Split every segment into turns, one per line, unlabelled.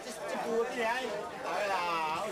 這這句你來，來啦，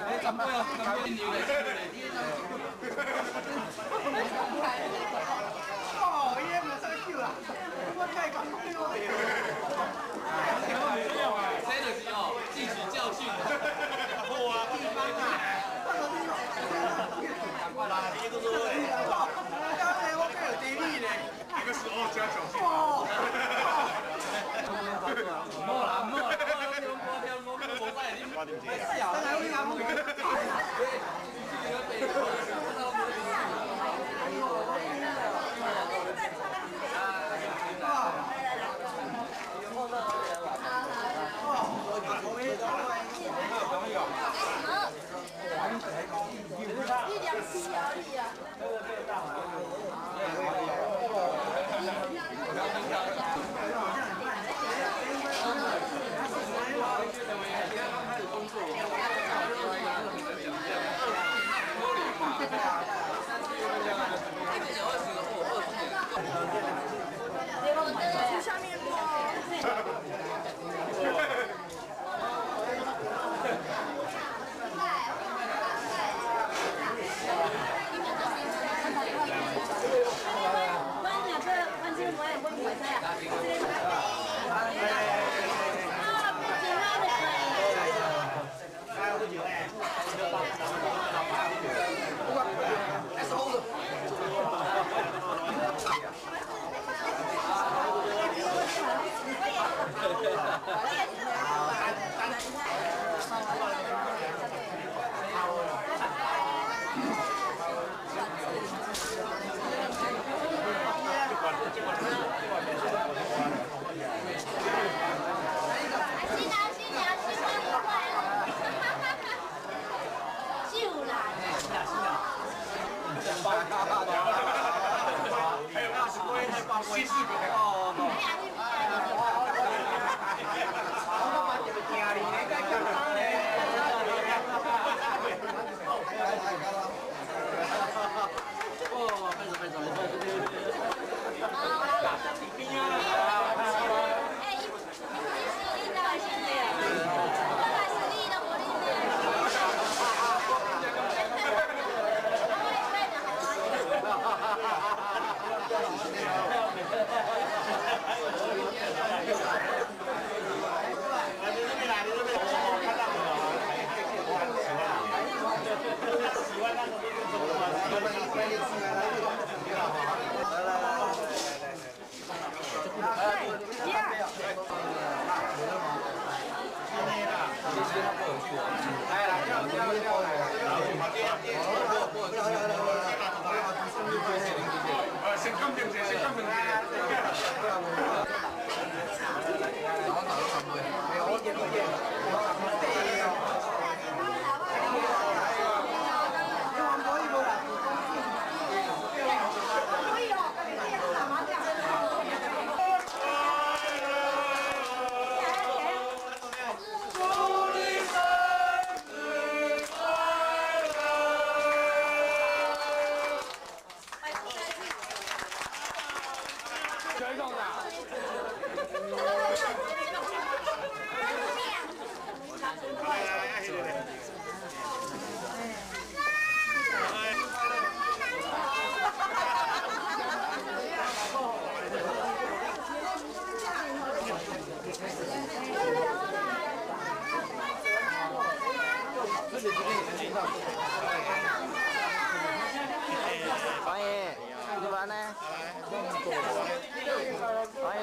我講咩啊？
干杯啊！干杯！
哦，伊个嘛使救啊！我太感动了。
这就是哦，汲取教训。
好啊，地方啊，
哪里都是。
刚才我看有地理咧。
一个是哦加小心。
哦。
莫啦莫啦，我听我无在你。
是啊，等下我阿母。
你两次啊，你啊！去下面过。新娘新娘新婚愉快！秀啦！
还有西四个。
哦。
先鑑定者，先鑑定者。
欢迎，你玩呢？欢迎。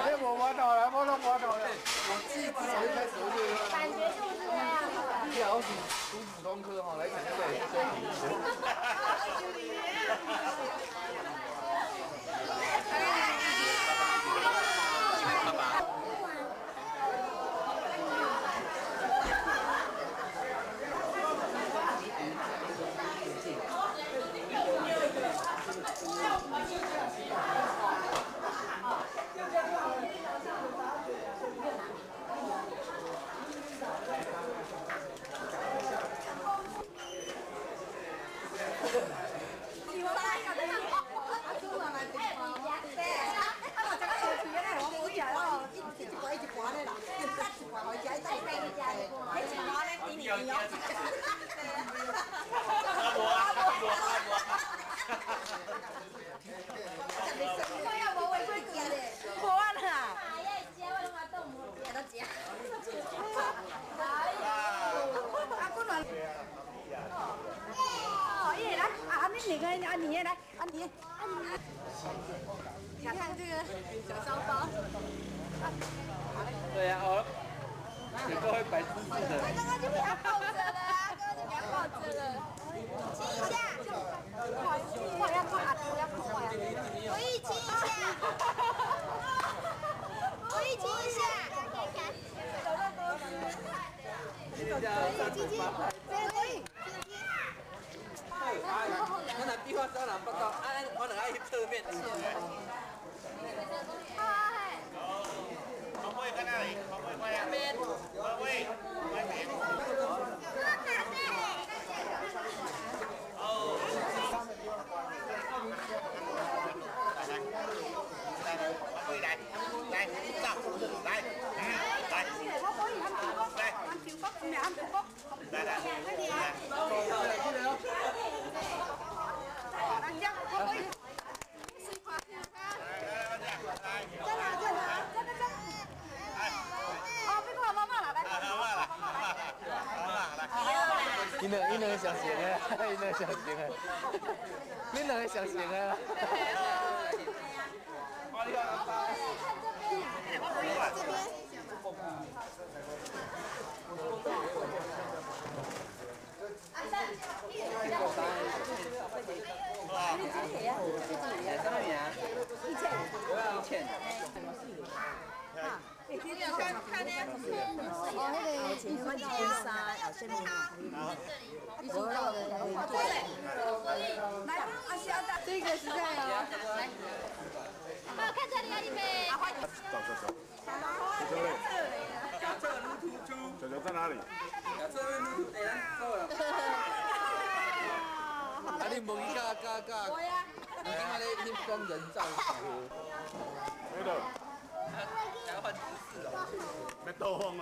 哎，我玩到了，我都玩到了。
我自从一开始我就
感觉就是这样。
对啊，我是读普通科哈，来讲这个也是。
喜欢。
惊
哦。
阿无啊，阿无阿无。
我也无话过食咧，无啊啦。
哎呀，食我拢嘛当无食都食。哎呦，
阿姑来。哦，伊来，啊，你两个阿年来，阿年，阿年。你看这个小烧包。
对呀，哦，有个会摆姿势的。
他刚刚就给他抱着了啊，刚刚就给他抱着了。
亲一下。
我要看阿姑，要看我呀。
我一亲一下。我一亲一下。
亲亲，这可以。
我若比我走人北到，啊，我就爱翕侧面。
宝贝在哪里？宝贝快点！宝贝，快点！哦。来，宝贝来，来，走，来，来，来，来，
你两个相像的，你两个相像的，你两个相像的。
这边。
什么名？一倩。一倩。
你看看呢？
哦，那个前面一三，后什么？
来，阿小的，这个是在哦。来，
好，看这里啊，你们。
走走走。小小在哪里？
啊，你问伊甲甲甲，你今仔咧翕讲人造石。
没的。
想要换姿势哦。
被逗疯了。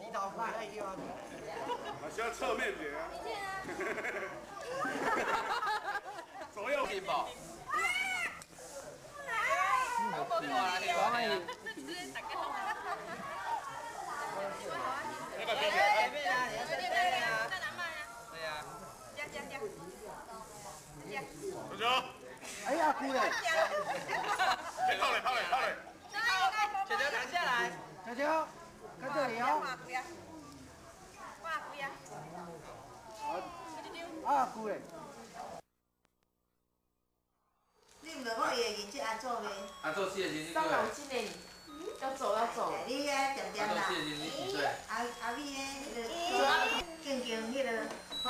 你头快，
啊，需要侧面点啊。左右。
进步。欢迎。
那个别
别啊！对啊。
小球。
哎呀，哭嘞！
别跑嘞，跑嘞，跑嘞！
小球躺下来。
小球，看这里哦。啊，哭嘞！
你唔问我伊会认这阿祖未？
阿祖四个年
当然今年要走要走。
你遐点点啦。
阿祖四个年几岁？
阿阿美咧，迄个敬敬迄个。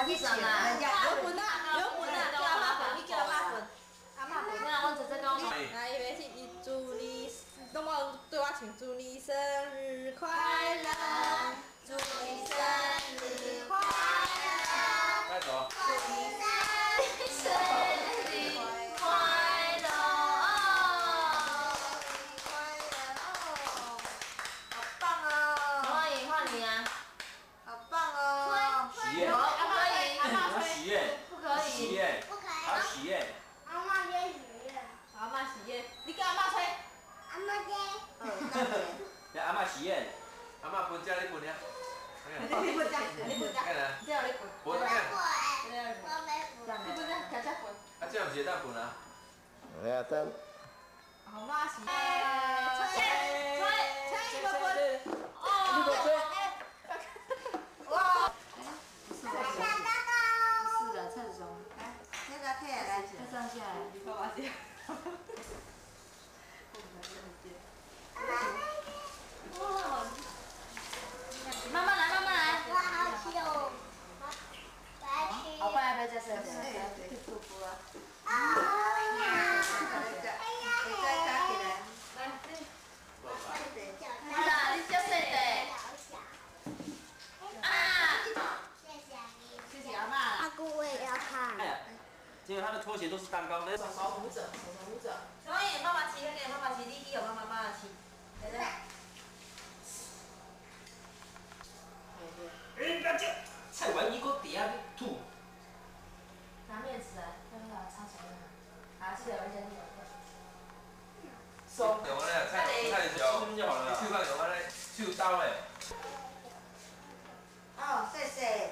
你上啊！
有魂啊，有魂啊，叫阿妈粉，你叫阿妈粉。
阿妈粉，那我直接讲。
来，预备起，祝你，拢无对我唱，祝你生日快乐，
祝你生日快乐。
快走。
祝你生日快乐。
快乐哦！好棒哦！
欢迎换你啊！
好棒哦！
许愿。
不可以，
许愿。
不可以。
许愿。
不可以。
许愿。
阿嬷先许愿。
阿嬷许愿，你跟阿嬷吹。
阿嬷先。
来，阿嬷许愿。阿嬷分遮，你分遐。
你分遮，你分遮。这样你分。
无得。
你分遮，徛遮分。
啊，这样毋是会当分啊？
来啊，等。
阿嬷许愿。
吹吹
吹，你无分。
哦。
你无吹。
哇！
是啊，蔡子松。
来，那个退下来。
再站下来。你爸爸接。
慢慢来，慢慢来。我好吃哦。我要吃。
好，快要不要再生？对，祝福啊。
啊呀！
你再加起来。
来，
啦，你小细的。啊！谢谢你。
谢谢阿嬷。
阿姑我也要看。
哎呀，结果他的拖鞋都是蛋糕的。
手手舞者，手手舞者。小颖，妈妈骑，那个妈妈骑，你去予妈妈妈骑。来来。
用安尼，菜菜上，手放用安尼，手兜的。
哦，谢谢。